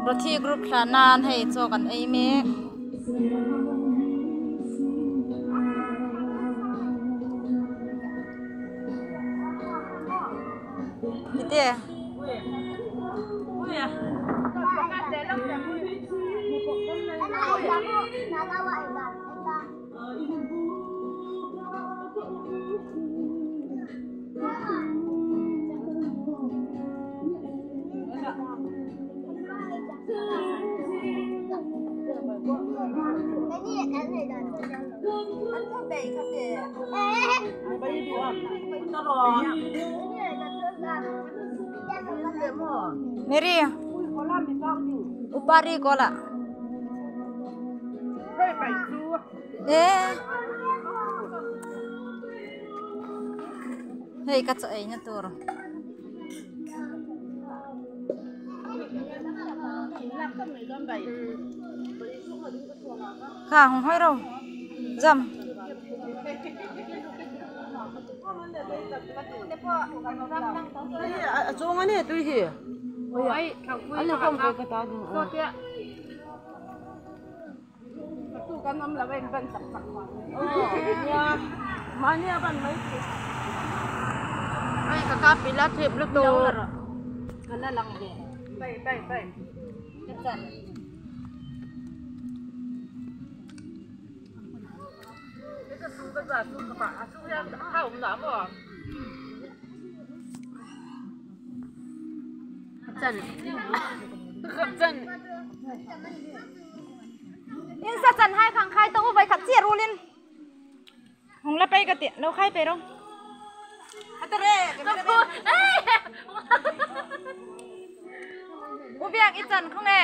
Rothi group hlan nan hei chaw kan ei mek. Tite. Mary upari kola hei ka chaw ei na tur kha hung hawi ro jam in sa chan hai khang khai to vai khat chi rulin hung la pai ka ti lo khai pe ro u biak i chan khong e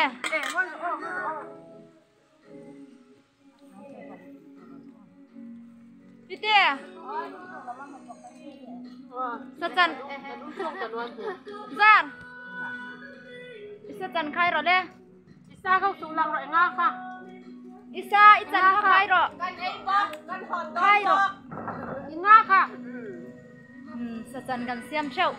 Tite sa chan zan isa chan khai ro le Isa kau sulang ro nga kha. Isa i chan kha khai ro khai ro Nga kha. Sa chan kan siam theuh